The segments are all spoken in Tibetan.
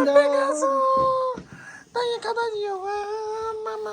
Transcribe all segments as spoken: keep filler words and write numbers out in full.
ད་ཡིན་ཁ་ད་ཡོད་ཨ་མ་མ།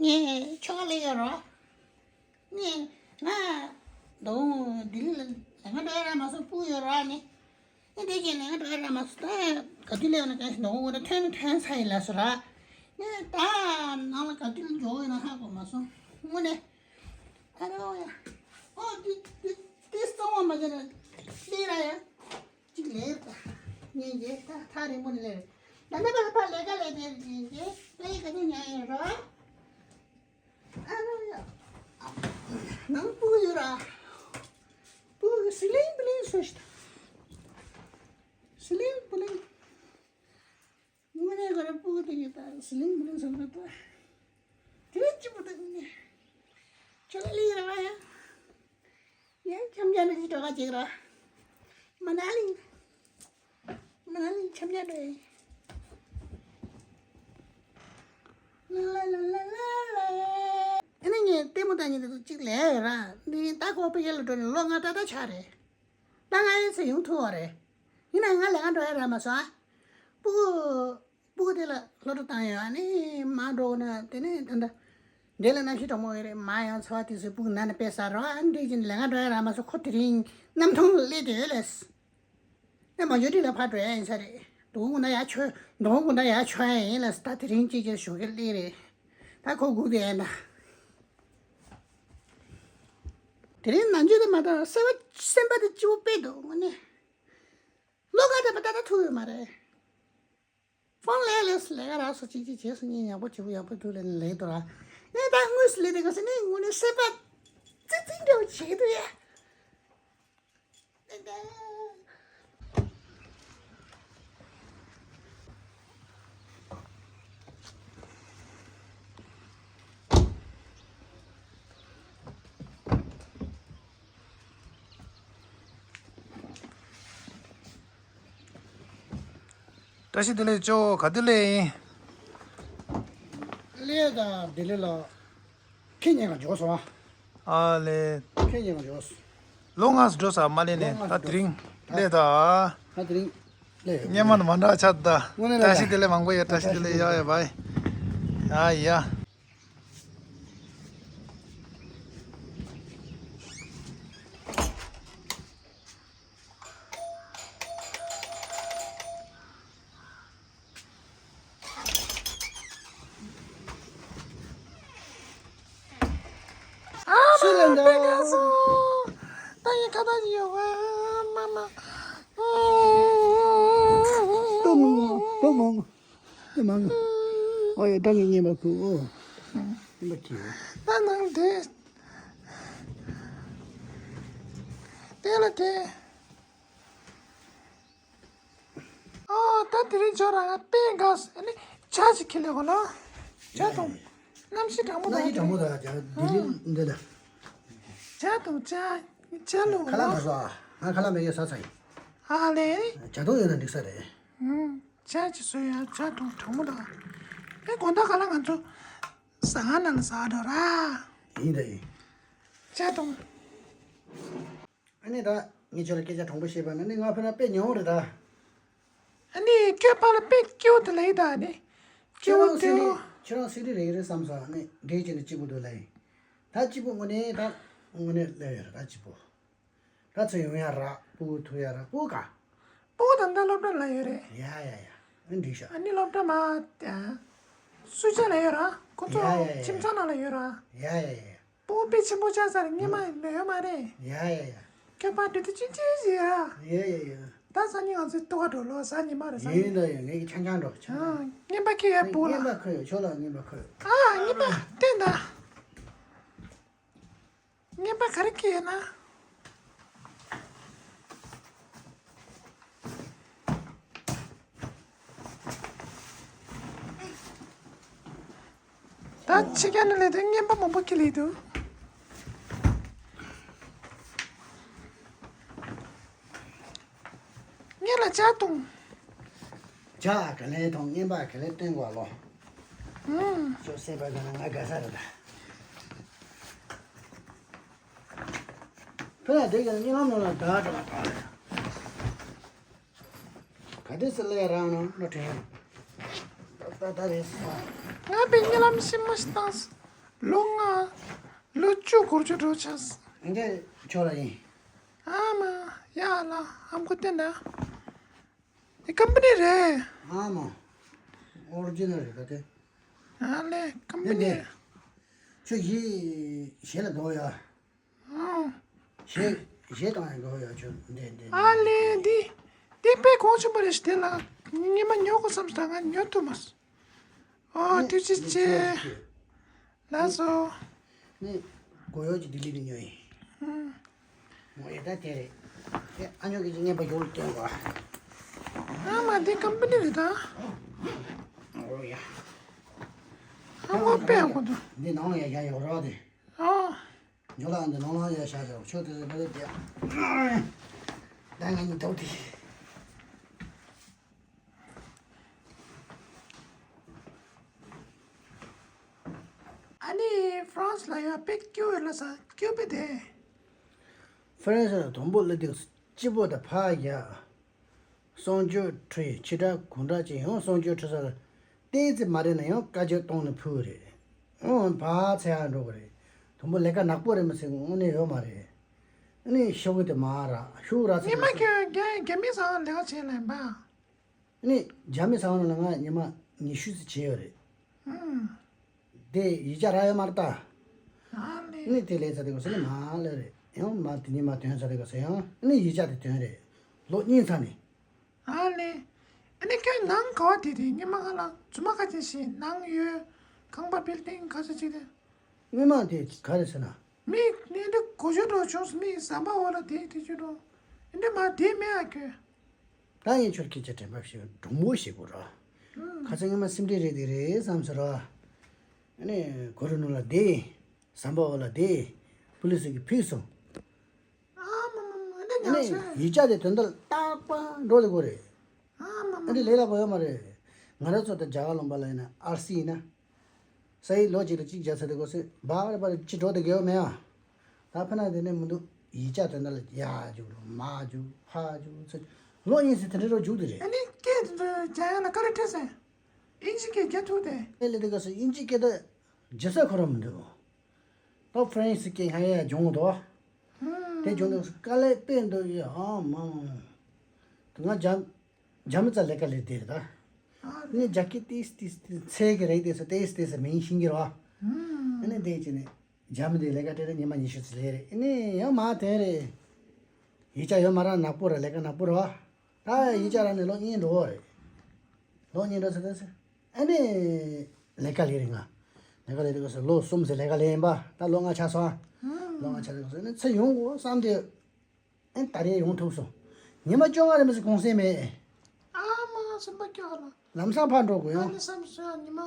ངས་ཆོག་ལེ་ཡོད་རོ། ངས་ང་དོ་ལྡི་ལི་ལ་ལས་ང་འགྲོ་ཡ་རག་མ་སོང་སྤུ་ཡོད་རོ་ནི། ཨེ་དེ་གྱིས་ལས་ང་འགྲོ་ཡ་རག་མ་སོང་ད་ག་དུས་ལས་ཡོད་ན་ག་ཞིག་འདོགས་འོ་ན་ཐོན་ན་ཐོན་ས་ཡིན་ལ་སོ་ར། ངས་ད་ནང་ལ་ག་དུས་ལ་འཇོག་ཡོད་ན་ཧ་གོ་མ་སོང་དངོས་གནས། ཨ་རོ་ཡ། ཨོ་དེ་དེ་དེ་གཙང་བ་མ་བྱས་ན་ལས་ར་ཡ། གཅིག་ལས་ད། ངས་རྗེས་ད་ཐག་རིང་པོ་ནས་ལས་རེད། ད་ནི་ཕར་ཕར་ལས་ཀ་ལས་དེ་རྗེས་རྗེས་དཔེ་ག་ཚོད་ཉལ་ཡོད་ར། ཨ་རོ་ཡ། ནང་སྤུ་གུ་ཡོད་ར། སྤུ་གུ་སི་ལིང་པི་ལིང་བཟོ་ཞིག་ད། སི་ལིང་པི་ལིང་། དངོས་གནས་ཁོ་རང་སྤུ་གུ་དེ་གི་ད་སི་ལིང་པི་ལིང་བཟོ་གི་འདུག་དེ་གཅིག་པུ་དེ་དངོས་གནས། ཁྱོད་ལ་ལི་ར་བ་ཡ། ཡ་འཆམ་འཆམ་ནི་ཅི་འགྲོ་ག་ཅིག་ར། མ་ན་ལི། མ་ན་ལི་འཆམ་འཆམ་འགྲོ་ཡ། ལ་ལ་ལ་ལ་ལ་ལ། ཨ་ནི་ངས་ལྟད་མོ་ལྟ་མཁན་དེ་ཚོ་གཅིག་ལས་ཡོད་ར། འདི་ད་ཁོ་ཕ་གི་ལ་འགྲོ་ནས་ལོ་ལྔ་ཏག་ཏག་ཆགས་རེད། ད་ང་ཡི་ཚེ་ཡོང་ཐུབ་པ་རེད། ཡིན་ནའང་ང་ལས་ཀ་འགྲོ་ཡ་རག་མ་སོང་ཨ། སྤུ་གུ། སྤུ་གུ་དེ་ལ་སློབ་གྲྭ་བཏང་ཡོད་ཨ་ནི་མར་འགྲོ་ན་དེ་ནས་ད་ལྟ། འདྲེ་ལ་གནམ་གཤིས་གྲང་མོ་ཡོད་རེད་མར་ཡང་ཚ་བ་དེ་ཚོས་སྤུ་གུ་ན་ནས་དཔེ་ཟ་རོགས་ཨ་འདྲེ་ཅན་ལས་ཀ་འགྲོ་ཡ་རག་མ་སོང་ཁོ་དེ་རིང་གནམ་ཐང་ལ་སླེབས་བསྡད་ཡོད་ལས། ཨེ་མ་འཇོ་དྲི་ལ་ཕར་འགྲོ་ཡ་ཡིན་ས་རེད། འགྲོ་དགོས་ན་ཡ་ཆོས་འགྲོ་དགོས་ན་ཡ་ཆོས་ཡ་ཡིན་ལ་ད་དེ་རིང་ཅིག་ཅར་ཞོགས་ཀས་སླེབས་རེད། ད་ཁོ་སྒུག་བསྡད་ཡ་ན། དེ་རིང་ནང་ཆོས་དེ་མ་གཏོགས་སེམས་པ་སེམས་པ་དེ་སྐྱིད་པོ་དཔེ་འདུག་དངོས་གནས། བློ་དཀར་དེ་མ་ད་ད་ཐུག་ཡོད་མ་རེད། ཕོན་ལས་ལས་སུ་ལས་ཀ་རག་སོ་གཅིག་གཅིག་བྱས་སོ་གཉིས་ཡག་པོ་བྱེད་པོ་ཡག་པོ་འདུག་ལས་ནས་ལས་འདུག་ར། ངས་ད་དངོས་སུ་ལས་དེ་ག་སེ་ནས་དངོས་གནས་སེམས་པ་ཙི་ཙི་འདྲ་བོ་བྱེད་འདུག་ཡ། བཀྲ་ཤིས་བདེ་ལེགས་ཅོ་ག་དུས་སླེབས་ཡིན། སླེབས་དང་བདེ་ལེགས་ལགས། ཁྱེད་ཉེ་ག་འཇོག་སོང་ཨ། ཨ་ལེ། ཁྱེད་ཉེ་ག་འཇོག་སོང་། ལོ་ལྔ་འགྲོ་ས་མ་ལེ་ནས་ལོ་ལྔ་ད་འགྲོ་དེ་རིང་སླེབས་ད། ད་དེ་རིང་སླེབས་ཡོད། སྙན་མ་མ་འདྲ་ཆགས་ད། དངོས་གནས་བཀྲ་ཤིས་བདེ་ལེགས་མང་པོ་ཡོད་བཀྲ་ཤིས་བདེ་ལེགས་ཡ་ཡ་བའི། ཡ་ཡ། ཨ་མ་པེ་ཀ་སོ། ད་ཡི་ཁ་ད་ཡི་ཡོ་ཨ་མ་མ། ཏོ་མོ་ཏོ་མོ། ཨོ་ཡ་ད་ངས་ཉན་པ་ཁུ་ཨོ། ཉན་པ་ཁྱི། ད་ནང་དེ། དེ་ལ་དེ། ཨོ་ད་དེ་རིང་ཇོ་རང་ང་དཔེ་འགག་ཨ་ནི་ཇ་ཅིག་ཁྱེར་ལེ་གོ་ལ། ཇ་དང་། གནམ་གཤིས་གྲང་མོ་དང་། གནམ་གཤིས་གྲང་མོ་དང་ཇ་དེ་རིང་འདི་ལ། ཇ་དང་ཇ། ཇ་ལོ་ཁ་ལག་མ་བཟོ་ཨ། ང་ཁ་ལག་མེད་ཡོད་ས་ཚ་ཡིན། ཨ་ལེ། ཇ་དང་ཡོད་ན་འགྲིག་ས་རེད། ཨུམ། ཇ་ཅིག་བཟོས་ཡ་ཇ་དང་གྲང་མོ་དང་། ཨེ་དགོང་དག་ག་ལ་ང་ཚོ་ཟ་ཁང་ནང་ལ་ཟ་འགྲོ་ར། ཡིན་ད་ཡིན། ཇ་དང་། ཨ་ནི་ད་ངས་ཁྱོད་ལ་སྐད་ཆ་དྲང་པོ་བཤད་པ་ན་ནི་ང་ཕ་ན་དཔེ་ཉོ་རེད་ད། ཨ་ནི་སྐྱོད་པ་ལ་དཔེ་སྐྱོ་དེ་ལས་ད་ནི། སྐྱོ་ཁྱོད་རང་སི་ལི་དེའོ། ཁྱོད་རང་སི་ལི་རེད་རེད་བསམ་སོང་ཨ་ནི་འདྲེས་བྱས་ནས་སྐྱིད་པོ་འདུག་ལ་ཡིན། ད་སྐྱིད་པོ་དངོས་གནས་ད་དངོས་གནས་སླེབས་ཡོད་རེད་ད་སྐྱིད་པོ། ད་ཚོ་ཡོང་ཡ་རག་སྤུ་གུ་ཐུག་ཡ་རག་སྤུ་གུ་ག་སྤུ་གུ་ད་ལྟ་སློབ་གྲྭ་ལ་ཡོད་རེད། ཡ་ཡ་ཡ། ཨ་འགྲིག་ཤག་ཨ་ནི་སློབ་གྲྭ་མ། སུ་ཅག་ལ་ཡོད་ར། ཁོ་ཚོ་ཡ་ཡ་ཡ། ཁྱིམ་ཚང་ནང་ལ་ཡོད་ར། ཡ་ཡ་ཡ། སྤུ་གུ་དཔེ་ཆེན་པོ་ཆགས་ས་རེད་སྔོན་མ་ལོས་ཡོད་མ་རེད། ཡ་ཡ་ཡ། ཁྱོད་པ་དུས་དུས་ཅི་ཅི་ཞིག་ཡ། ཡ་ཡ་ཡ། ད་སང་ཉིན་ང་ཚོའི་ལྟོ་བ་འགྲོ་ལོ་གཟའ་ཉི་མ་རེད་སང་ཉིན། ཡིན་ད་ཡིན་ངས་ཀྱི་ཆང་ཆང་འགྲོ་ཆང་། ཨ། རྔན་པ་ཁྱེར་ཡ་སྤུ་གུ་ལ། རྔན་པ་ཁོས་ཡོད་ཁྱོད་ལ་རྔན་པ་ཁོས་ཡོད། ཨ་རྔན་པ་བསྟན་ད། ག་རེ་སྐྱེས་ཡོད་ན། ད་ཕྱི་རྒྱལ་ནང་ལས་དོན་རྔན་པ་མང་པོ་ཁྱེར་ལས་འདུག་ངས་ལ་ཇ་བཏུང་། ཇ་ག་ལེ་བཏུང་། རྔན་པ་ག་ལེ་བཏོན་དགོས་ལོ། ཨུམ། ཅོ་སེ་པ་ག་ན་ང་དགའ་ས་རེད་ད། ཁོ་ཡང་དེ་ག་རྨི་ལམ་ནང་ལ་བདག་འགྲོ། ག་དུས་སུ་སླེབས་རང་ནང་ལོ་དྲན། ད་ད་རེད་ས། ང་པའི་རྨི་ལམ་ཞིམ་མོ་ཞིག་བཏང་སོང་། ལོ་ལྔ། ལོ་བཅུ་འགོར་རྒྱུ་འགྲོ་ཆགས་སོང་། འདི་ཁྱོད་ལ་ཡིན། ཨ་མ། ཡ་ལ། ཨ་མགོ་བསྟན་ད། འདི་ཀམ་པ་ནི་རེད། ཨ་མ། ཨོ་རི་ཇི་ནལ་རེད་ད་དེ། ཨ་ལེ། ཀམ་པ་ནི་རེད། ཁྱོད་གཞས་གཞས་ལ་དགའ་བོ་ཡ། ཨང་། གཞས་གཞས་བཏང་ཡང་དགའ་བོ་ཡ་ཁྱོད་འདི་འདི། ཨ་ལེ། འདི་འདི་དཔེ་གོང་ཆེན་པོ་རེད་ཤག་དེ་ལ་ཉི་མ་ཉོ་དགོས་བསམ་སོང་། ང་ཉོ་ཐུབ་མ་སོང་། ཨོ། ཐུགས་རྗེ་ཆེ། ལགས་སོ། ནི་གོ་ཡོག་གི་ལྡི་ལི་ནས་ཉོས་ཡིན། ཨང་། ངོ་ཡ་ད་དེ་རེད། དེ་ཨ་ཉོག་གི་རྔན་པ་ཡོག་ལ་བསྟན་གོ། ཨ་མ། འདི་ཀམ་པ་ནི་རེད་ད། ཨོ་ཡ། ཨ་མ། དཔེ་ཡག་པོ་འདུག་འདི་ནང་ལ་ཡ་ཡ་ཡོག་རོགས་དེ། ཨོ། ཉོ་ལ་འདི་ནང་ལ་ཡ་ཤ་ཤ་ཆོ་དེ་ཟེར་བ་དེ། ད་ང་གཉིས་འདུག་དེ། ཨ་ནི་ཧྥ་རན་སི་ལ་ཡ་དཔེ་སྐྱིད་པོ་ལ་ས་སྐྱིད་པོ་དེ། ཧྥ་རན་སི་ལ་དང་པོ་ལ་དེ་སྐྱིད་པོ་དང་ཕ་ཡ། གསང་སྤྱོད་ཁྲི་ཕྱི་དྲག་གུང་དྲག་ཅིག་ཡང་གསང་སྤྱོད་ཁྲི་སར་ཏོག་ཙམ་མ་རེད་ན་ཡང་བཀའ་བཀྱོན་གཏོང་ནས་ཕུལ་བ་རེད། ཨོ་ཕར་ཚད་ཡར་འགྲོ་གི་རེད། དང་པོ་ལས་ཀ་ནག་པོ་རེད་མི་ཚེ་དངོས་གནས་ཡོད་མ་རེད། ཨ་ནི་ཤོག་གུ་དེ་མ་ར་ཤོག་ར་ཚད་ཉི་མ་མི་ཚེ། ཁྱོད་རྒྱ་རྒྱ་མི་ཚང་ལས་ཀ་བྱེད་ལེན་པ། ཨ་ནི་རྒྱ་མི་ཚང་ལ་ང་ཉི་མ་ཉི་ཤུ་ཙམ་བྱས་ཡོད་རེད། ཨུམ། དེ་ཡིག་ཆ་རག་ཡོད་མ་རེད་ད། ཨ་ལེ། ནི་དེ་ལས་ཚ་དེ་ག་སེ་ནི་མ་ལེ་རེད། ཡང་མ་དེ་ཉིན་མ་དོན་ཚ་དེ་ག་སེ་ཡང་ནི་ཡིག་ཆ་དེ་དོན་རེད། ལོ་གཉིས་ཚ་ནི། ཨ་ལེ། ཨ་ནི་ཁྱོད་ནང་ག་བ་དེ་དེ་ཉི་མ་ག་ལ་རྫུན་མ་ཁ་ཅན་ཞིག་ནང་ཡོད། ཁང་པ་བིལ་ལྡིང་ག་ཚོད་ཅིག་དེ། སྔོན་མ་དེ་ག་རེ་ཟེར་ན། མི་ནི་འདི་གོ་ཆོད་འགྲོ་བྱུང་སོང་། མི་ཟམ་པ་འོག་ལ་དེ་དེ་ཆོད་འགྲོ། ཨ་ནི་མ་དེ་མེད་ཨ་ཁྱོད། ད་ངས་ཁྱོད་སྐད་ཆ་དྲན་པ་ཞིག་འགྲོ་མོ་ཞིག་གོ་ར། ཁ་སང་ངས་མ་སེམས་ཁྲལ་རེད་དེ་རེད་བསམ་ཟེར་ར། ཨ་ནི་གོ་རུ་ནུ་ལ་བསྡད། ཟམ་པ་འོག་ལ་བསྡད། པུ་ལི་སི་གིས་ཕུད་སོང་། ཨ་མ་མ་མ། ཨ་ནི་ཨ་ནི་ཡིག་ཆ་དེ་དོན་དག་རྟག་པར་འགྲོ་དེ་གོ་རེད། ཨ་མ་མ། ཨ་ནི་ལས་སླ་པོ་ཡོད་མ་རེད། ང་རང་ཚོ་ད་རྒྱ་གར་ལུང་པ་ལ་ཡིན་ན་ཨར་སི་ཡིན་ན། ས་ཡིག་ལོ་གཅིག་ལ་གཅིག་བརྒྱབ་ཚར་དེ་གོ་སེ་བར་བར་ཅི་འགྲོ་དེ་གོ་མེད་ཨ། ད་ཕ་ན་དེ་ནས་མི་འདུག་ཡིག་ཆ་དོན་དག་ལ་ཡར་རྒྱུག་རུ་མར་རྒྱུག་ཕར་རྒྱུག་ཚུར་རྒྱུག་ལོ་གཉིས་ཟེར་དེ་འདྲ་རུ་རྒྱུག་དེ་རེད། ཨ་ནི་སྐད་དེ་ཚོ་རྒྱ་ཡན་ལ་ག་རེ་ཁྲིད་སོང་། ཨིན་ཇི་སྐད་རྒྱག་ཐུབ་དེ། ཨེ་ལེ་དེ་ག་སེ་ཨིན་ཇི་སྐད་ད་རྒྱུ་ས་ཁོ་རང་མི་འདུག་ད་ཧྥ་རན་སི་སྐད་ང་ཡ་སྦྱོང་གི་འདུག་དེ་སྦྱོང་དུས་དཀའ་ལས་དཔེ་འདུག་ཡ། ཨ་མ་ང་རྒྱ་རྒྱ་མི་རྩ་ལས་ཀ་ལས་དེ་རེད་ད། ཨ་ནི་རྒྱ་སྐད་ཏིས་ཏིས་ཏིས་ཚད་ཀྱི་རེད་དེ་སོ་ཏིས་ཏིས་མིང་ཤེས་ཀྱི་རེད་བ། ཨ་ནི་དེ་ཅི་ནས་རྒྱ་མི་དེ་ལས་ཀ་སྤྲད་རེད། ཉི་མ་ཉི་ཤུ་ཙམ་ལས་རེད། ཨ་ནི་ཡང་མ་དོན་རེད། ཡིག་ཆ་ཡོད་མ་ར་ནག་པོ་ར་ལས་ཀ་ནག་པོ་ར་བ། ད་ཡིག་ཆ་རག་ནས་ལོ་གཉིས་འགྲོ་བ་རེད། ལོ་གཉིས་འགྲོ་ཚེ་ད་ཚེ་ཨ་ནི་ལས་ཀ་ལས་རེད། ང་ལས་ཀ་ལས་དུས་སྐབས་སུ་ལོ་གསུམ་ཟེར་ལས་ཀ་ལས་ཡིན་པ། ད་ལོ་ལྔ་ཆགས་སོང་ཨ། ལོ་ལྔ་ཆགས་དུས་སྐབས་སུ་ཨ་ནི་ཚེ་ཡོང་དགོས་བསམ་སྟེ་ཨ་ནི་ད་རེས་ཡོང་ཐུབ་སོང་། ཉི་མ་བཅོ་ལྔ་རེ་མི་ཚེ་གུང་སེང་མེད། ཨ་མ་སེམས་པ་སྐྱོ་ལ། ལམ་སང་ཕར་འགྲོ་དགོས་ཨ་ཡང་། ནི་བསམ་སོང་ཨ་ཉི་མ།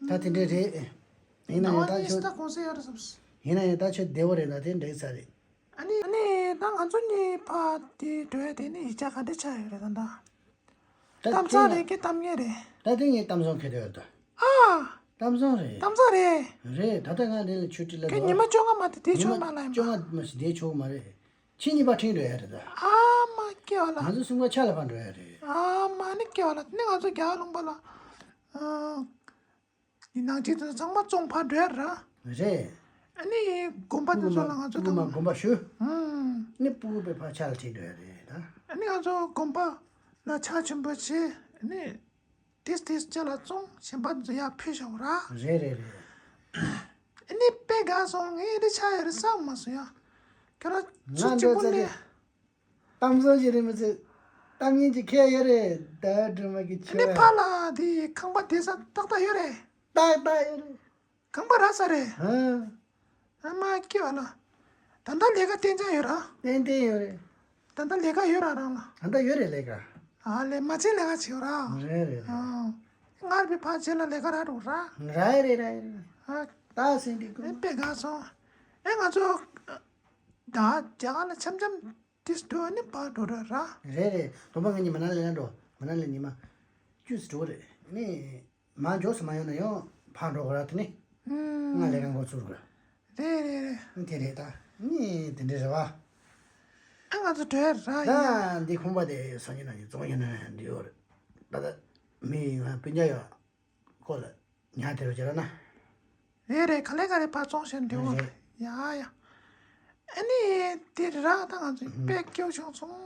ད་དེ་འདྲས་རེད། ཡིན་ན་ཡང་ད་ཁྱོད་ད་གུང་སེང་ཡོད་རེད་བསམ། ཡིན་ན་ཡང་ད་ཁྱོད་བདེ་བོ་རེད་ན་དེ་འགྲིག་ས་རེད། ཨ་ནི་ཨ་ནི་ད་ང་ཚོ་གཉིས་ཕར་དེ་འགྲོ་ཡ་དེ་ནི་ཡིག་ཆ་ག་འདྲ་ཆགས་ཡོད་རེད་ད་ད། ད་གཏམ་བཟང་རེད་ཀྱི་གཏམ་ངན་རེད། ད་དེ་ངས་གཏམ་བཟང་ཁེལ་དེ་ཡོད་ད། ཨ། གཏམ་བཟང་རེད། གཏམ་བཟང་རེད། རེད། ད་ལྟ་ང་འདི་ལ་ཆུ་ཏི་ལ་ཁྱོད་ཉི་མ་བཅོ་ལྔ་མ་དེ་དེ་ཆོག་མ་ལ་ཡིན་པ། བཅོ་ལྔ་མ་ཞིག་དེ་ཆོག་མ་རེད། ཁྱེད་གཉིས་པ་ཁྲིད་འགྲོ་ཡ་རེད་ད། ཨ་མ་སྐྱེ་བ་ལ། ང་ཚོ་གསུམ་ཀ་ཆ་ལ་ཕར་འགྲོ་ཡ་རེད། ཨ་མ་ནི་སྐྱེ་བ་ལ་ནི་ང་ཚོ་རྒྱ་གར་ལུང་པ་ལ། ཨ། ནི་ནང་ཆེན་དེ་ཚོ་ཚང་མ་བཙོང་ཕར་འགྲོ་ཡ་ར། རེད། ཨ་ནི་དགོན་པ་དེ་ཚོ་ལ་ང་ཚོ་སྤུ་གུ་མ་དང་། དགོན་པ་ཞུ། ཨང་། ནི་སྤུ་གུ་པའི་ཕར་ཆ་ལ་ཁྲིད་འགྲོ་ཡ་རེད་ད། ཨ་ནི་ང་ཚོ་དགོན་པ་ལ་ཕྱག་ཆེན་པོ་བྱེད། ཨ་ནི་ཏིས་ཏིས་ཅ་ལ་བཙོང་གཞན་པ་ཚོ་ཡར་ཕུལ་བཞག་ར། རེད་རེད་རེད། ཨ་ནི་དཔེ་དགའ་སོང་། ངས་འདི་ཆགས་ཡོད་རེད་བསམ་མ་སོང་ཡ། ཁྱོད་རང་ང་ཚོ་གཅིག་འགྲོ་པོ་ཚར་ནས། གཏམ་བཟང་ཞིག་རེད་མི་ཚེ། གཏམ་ངན་གྱི་ཁྱད་ཡོད་རེད་ད་སྒྲོལ་མ་གི་ཆེ་ནི་བ། ཕ་ལ་དེ་ཁང་པ་བསྡད་ས་ཏག་ཏག་ཡོད་རེད། ཏག་ཏག་ཡོད་རེད། ཁང་པ་རག་ས་རེད། ཧ། ཨ་མ་སྐྱེ་བ་ལ། ད་ལྟ་ལས་ཀ་ཏན་ཏན་ཡོད་ར། ཏན་ཏན་ཡོད་རེད། ད་ལྟ་ལས་ཀ་ཡོད་ར་རང་ལ། ད་ལྟ་ཡོད་རེད་ལས་ཀ། ཨ་ལས་མ་བྱེད་ལས་ཀ་བྱེད་ར། རེད་རེད་རེད། ཨ། སྔར་བས་ཕར་རྗེས་ལ་ལས་ཀ་རག་འགྲོ་ར། ར་རེད་ར་རེད། ཨ། ད་སེང་འདི་ཀུན། ཨེ་དཔེ་དགའ་སོང་། ཨེ་ང་ཚོ། ད་རྒྱ་གར་ལ་འཆམ་འཆམ་ཏིས་དུ་ནི་ཕར་འགྲོ་ར་ར། རེད་རེད། དོམ་པ་ང་གཉིས་མ་ན་ལི་ན་འགྲོ། མ་ན་ལི་ཉི་མ་བཅུ་ཙམ་འགྲོ་རེད་ནི། མ་མགྱོགས་སུ་མ་ཡོང་ན་ཡང་ཕར་འགྲོ་གི་ར་དེ་ནི། ང་ལས་ཀ་འགོ་ཚུགས་ར། རེད་རེད་རེད། དེ་རེད་ད། ནི་དེ་འདྲ་རེད་བ། ཨ་ང་ཚོ་བྲོས་ར་ཡིན། ད་འདི་ཁང་པ་དེ་སང་ཉིན་ན་ཡིན་བཙོང་ཡིན་ན་འདི་ཡོད་རེད། ད་ད་མི་ཡིན་ང་སྤུན་ཀྱག་ཡོད། ཁོ་ལ་ཉག་དེ་རུ་བྱེད་ར་ན། རེད་རེད། ག་ལེ་ག་ལེ་ཕར་བཙོང་བཞིན་འདུག་རེད། ཡ་ཡ། ཨ་ནི་དེ་རག་ད་ང་ཚོ་དཔེ་སྐྱོ་བྱུང་སོང་།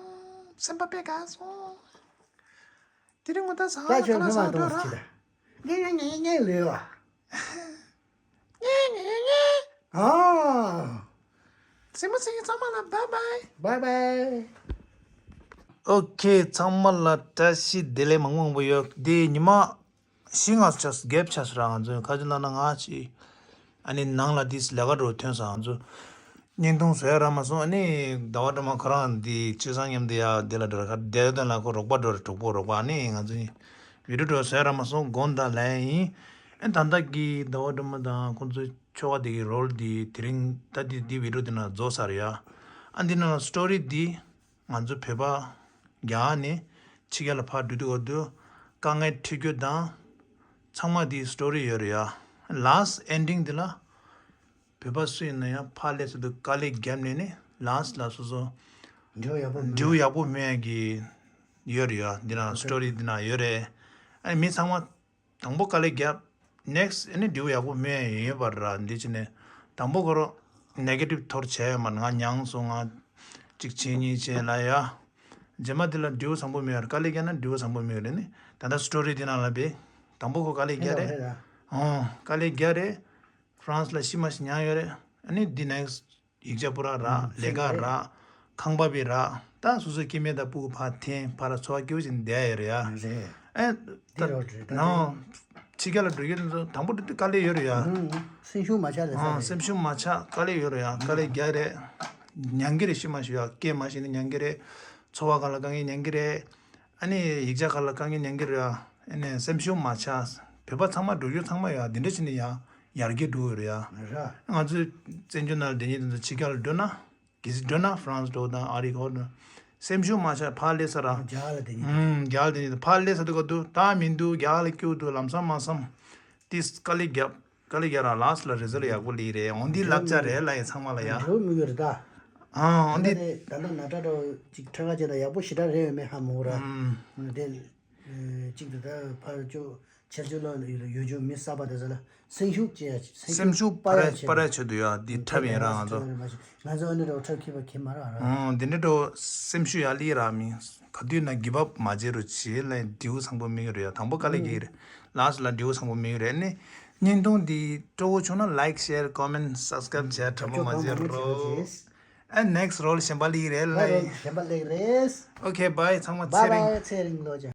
སེམས་པ་དཔེ་དགའ་སོང་། དེ་རིང་ངོ་ད་ཟ་ད་ཁྱོད་ལ་ཉི་མ་ཟ་འགྲོ་གཏོང་ར། ཅི་ད། ཉེ་ཉེ་ཉེ་ཉེ་ལོས་བ། ཉེ་ཉེ་ཉེ། ཨ། སེམས་པ་སེམས་ཀྱི་ཚང་མ་ལ་བཱའི་བཱའི། བཱའི་བཱའི། ཨོ་ཁེ། ཚང་མ་ལ་བཀྲ་ཤིས་བདེ་ལེགས་མང་མང་པོ་ཡོད། དེ་ཉི་མ་ཤི་ང་ཆ་རྒྱབ་ཆ་སུ་ར། ང་ཚོ་ཁ་ཆུ་ལ་ན་ང་ཆི། ཨ་ནི་ནང་ལ་དེ་ལས་ཀ་འགྲོ་ཐོན་ས་ང་ཚོ་བརྙན་ཐུང་བཟོ་ཡ་རག་མ་སོང་། ཨ་ནི་ཟླ་བ་སྒྲོལ་མ་ཁོ་རང་དེ་ཆི་སང་མཉམ་དུ་ཡ་དེ་ལ་འགྲོ་ར། ཁ་བདེ་དོན་ལ་ཁོ་རོགས་པ་འགྲོ་ར། གྲོགས་པོ་རོགས་པ། ཨ་ནི་ང་ཚོ་བི་ཌིའོ་འགྲོ་བཟོ་ཡ་རག་མ་སོང་། དགོངས་དག་ལན་ཡིན། ཨ་ད་ལྟ་གི་ཟླ་བ་སྒྲོལ་མ་དང་ཁོ་ཚོ་ཆོ་ག་དེ་གི་རོལ་དེ་དེ་རིང་ད་དེ་དེ་བི་ཌིའོ་དེ་ན་རྫོགས་ཚར་ཡ། ཨ་འདི་ན་སི་ཊོ་རི་དེ། ང་ཚོ་བོད་པ་རྒྱ་ནས་ཕྱི་རྒྱལ་ལ་ཕར་འགྲོ་དུས་འོ་དུས་དཀའ་ངལ་འཕྲད་རྒྱུ་དང་། ཚང་མ་དེའི་སི་ཊོ་རི་ཡོད་རེད་ཡ། ལཱ་སི་ཊི་ཨེན་ཌིང་དེ་ལ་བོད་པ་སུ་ཡིན་ན་ཡང་ཕར་སླེབས་ཚར་དུས་དཀའ་ལས་བརྒྱབ་ནས་ནི་ལཱ་སི་ཊི་ལ་སོ་སོ་འབྲས་བུ་ཡག་པོ་འབྲས་བུ་ཡག་པོ་སྨིན་ཡ་གི་ཡོད་རེད་ཡ། འདི་ན་སི་ཊོ་རི་འདི་ན་ཡོད་རེད། ཨ་ནི་མི་ཚང་མ། དང་པོ་དཀའ་ལས་བརྒྱབ། ནེག་སི་ཊི་ཨ་ནི་འབྲས་བུ་ཡག་པོ་སྨིན་ཡ་ཡོད་པ་ར། འདི་ཕྱི་ནས་དང་པོ་ཁོ་རང་ནེ་གེ་ཊིབ་ཐོར་བྱས་ཡོད་མ་རེད། ང་མྱངས་སོང་། ང་གཅིག་བྱས་གཉིས་བྱས་ལ་ཡ། རྗེས་མ་འདི་ལ་འབྲས་བུ་བཟང་པོ་སྨིན་ཡོད་རེད། དཀའ་ལས་བརྒྱབ་ན་འབྲས་བུ་བཟང་པོ་སྨིན་ཡོད་རེད་ནི། ད་ལྟ་སི་ཊོ་རི་འདི་ནང་ལ་བས། དང་པོ་ཁོ་དཀའ་ལས་བརྒྱབ་རེད། ཨོ་དཀའ་ལས་བརྒྱབ་རེད། ཧྥ་རན་སི་ལ་ཤི་མ་ཤི་མྱངས་ཡོད་རེད། ཨ་ནི་འདི་ནེག་སི་ཊི། ཡིག་ཆ་པུ་ར་རག་ཨུམ། ལས་ཀ་རག་ཁང་པ་བི་རག་ད་སོ་སོའི་སྐྱེ་དམན་དང་སྤུ་གུ་ཕར་འཐེན། ཕར་ལ་འཚོ་བ་སྐྱིད་པོ་ཅིག་བསྡད་ཡོད་རེད་ཡ། རེད། ཨེ་ད་དེ་རོ་རེད་ད། ནའོ་ཕྱི་རྒྱལ་ལ་འགྲོ་རྒྱུ་དེ་ཚོ་དང་པོ་དེ་དཀའ་ལས་ཡོད་རེད་ཡ། ཨུམ། སེམས་ཤུགས་མ་ཆག་ལས་ས་ཨ་རེད། སེམས་ཤུགས་མ་ཆག་དཀའ་ལས་ཡོད་རེད་ཡ། དཀའ་ལས་རྒྱག་རེད། མྱང་གི་རེད། ཤི་མ་ཤི་ཡ་སྐད་མ་ཤི་ན་མྱང་གི་རེད། འཚོ་བ་ག་ལ་དཀའ་ངལ་མྱང་གི་རེད། ཨ་ནི་ཡིག་ཆ་ག་ལ་དཀའ་ངལ་མྱང་གི་རེད་ཡ། ཨ་ནི་སེམས་ཤུགས་མ་ཆག་བོད་པ་ཚང་མ་འགྲོ་རྒྱུ་ཚང་མ་ཡ་འདི་འདྲ་བྱས་ནས་ཡ་ཡར་རྒྱས་འགྲོ་གི་རེད་ཡ། ར། ང་ཚོའི་བཙན་བྱོལ་ནང་ལ་བསྡད་མཁན་དེ་ཚོ་ཕྱི་རྒྱལ་ལ་འགྲོ་ན། གལ་སྲིད་འགྲོ་ན་ཧྥ་རན་སི་འགྲོ་དང་ཨ་རི་འགྲོ་དང་། སེམས་ཤུགས་མ་ཆག་ཕར་སླེབས་ས་ར། རྒྱ་གར་ལ་བསྡད་མཁན། ཨུམ། རྒྱ་གར་ལ་བསྡད་མཁན་དེ་ཕར་སླེབས་ས་དུས་སྐབས་དུ་ད་མི་འདུག་རྒྱ་གར་ལ་སྐྱོད་དུས་ལམ་སང་མ་སང་། དེ་དཀའ་ལས་རྒྱབ། དཀའ་ལས་རྒྱག་ར་ལགས་སོ་ལ་རི་ཛལ་ཡག་པོ་སླེབས་རེད། འོན་ཏེ་བསླབ་བྱ་རེད་ལ་ཡ་ཚང་མ་ལ་ཡ། འགྲོ་མི་དགོས་རེད་ད། ཨང་འོན་ཏེ། ད་ལྟ་ན་ཏྲ་འགྲོ་ཅིག་ཁྲ་ཁ་ཅན་ད་ཡག་པོ་ཞེ་དྲག་རེད་ཡོད་མེད་ཧ་མ་གོ་ར། ཨུམ། འོན་ཏེ། གཅིག་ཏུ་ད་ཕར་ཅོ་ཕྱིར་ཅོ་ལ་ཡོད་ཡོད་རྒྱུ་མི་གསར་པ་དེ་ཚོ་ལ་སེམས་ཤུགས་སྐྱེ་ཡ་ཆེད། སེམས་ཤུགས་སྤར་ཡ་སྤར་ཡ་ཆེད་དུ་ཡ་འདི་འཁྲབ་ཡིན་ར་ང་ཚོ། ང་ཚོ་ཨ་ནི་རོ་འཁྲབ་ཁྱི་པ་ཁྱི་མ་ར་ར། ཨང་འདི་འདྲ་འགྲོ་སེམས་ཤུགས་ཡར་སླེབས་ར་མི་ག་དུས་ན་གིབ་ཨབ་མ་བྱེད་རོ་བྱེད་ལ་འབྲས་བུ་བཟང་པོ་སྨིན་གི་རེད་ཡ། དང་པོ་དཀའ་ལས་རྒྱག་གི་རེད། ལགས་སོ་ལ་འབྲས་བུ་བཟང་པོ་སྨིན་གི་རེད་ནི། བརྙན་ཐུང་འདི་སྤྲོ་བོ་བྱུང་ན་ལའིཀ་ཤེར་ཀོ་མེན་སབ་སི་ཀ་རབ་བྱས་འཁྲབ་མ་མ་བརྗེད་རོགས། ཨ་ནེག་སི་རོལ་གཞན་པ་སླེབས་རེད་ལ། རོལ་གཞན་པ་སླེབས་རེད། ཨོ་ཁེ་བཱའི་ཚང་མ་ཚེ་རིང་། བཱའི་བཱའི་ཚེ་རིང་ལོ་ཅན།